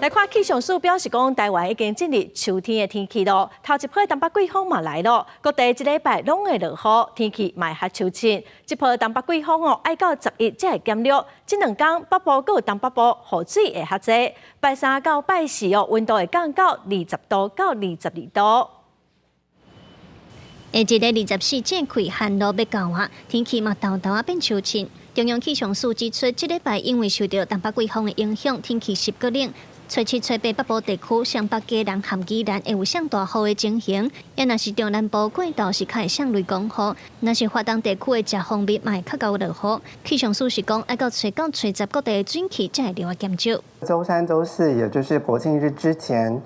來看氣象署表示講，台灣已經進入秋天的天氣囉。頭一波東北季風嘛來囉，各地這禮拜攏會落雨，天氣嘛會較秋晴。這波東北季風哦，愛到11才會減弱。這兩工北部閣有東北部雨水會較濟。拜三到拜四哦，溫度會降到20度到22度。下一个24正開寒露欲到啊，天氣嘛沓沓仔變秋晴。中央氣象署指出，這禮拜因為受著東北季風的影響，天氣濕閣冷。初七、初八北部地區，雙北、基隆和宜蘭會有上大雨的情形。也若是中南部過晝是較會上雷公雨，若是華東地區的食風面嘛會較𠢕落雨。氣象署是講，愛到初九、初十各地的水汽才會略減少。週三、週四，也就是國慶日之前，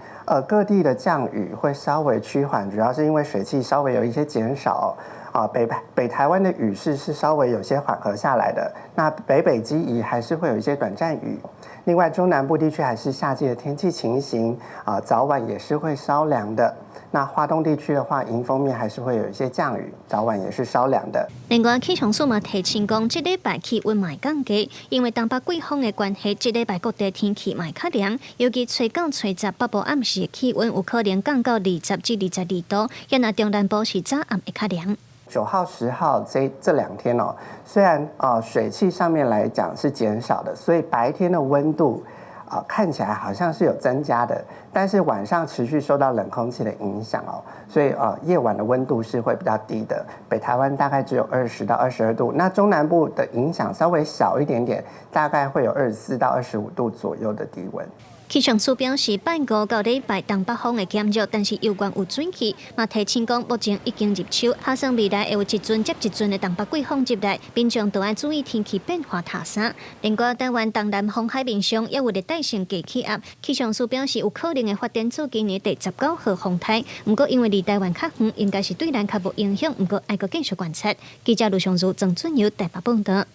各地的降雨會稍微趨緩，主要是因為水汽稍微有一些減少。啊，北北台灣的雨勢是稍微有些緩和下來的。那北北基宜還是會有一些短暫雨。另外，中南部地區還是夏季的天氣情形，啊，早晚也是會稍涼的。那花東地區的話，迎風面還是會有一些降雨，早晚也是稍涼的。另外，氣象署嘛提醒講，這禮拜氣溫嘛會降低，因為東北季風的關係，這禮拜各地天氣嘛會較涼，尤其初九、初十北部暗時的氣溫有可能降到20至22度，也若中南部是早暗會較涼。 9號、10號這2天哦，雖然啊水汽上面來講是減少的，所以白天的溫度啊看起來好像是有增加的，但是晚上持續受到冷空氣的影響哦，所以啊夜晚的溫度是會比較低的。北台灣大概只有20到22度，那中南部的影響稍微小一點點，大概會有24到25度左右的低溫。氣象署表示，拜五到禮拜東北風會減弱，但是猶原有水汽。嘛提醒講，目前已經入秋，打算未來會有一陣接一陣的東北季風入來，民眾都愛注意天氣變化踏衫。另外，台灣東南方海面上也有熱帶性低氣壓，氣象署表示有可能會發展做今年第19號風颱。毋過因為離台灣較遠，應該是對咱較無影響。毋過愛閣繼續觀察。記者盧尚如、曾俊友台北報導。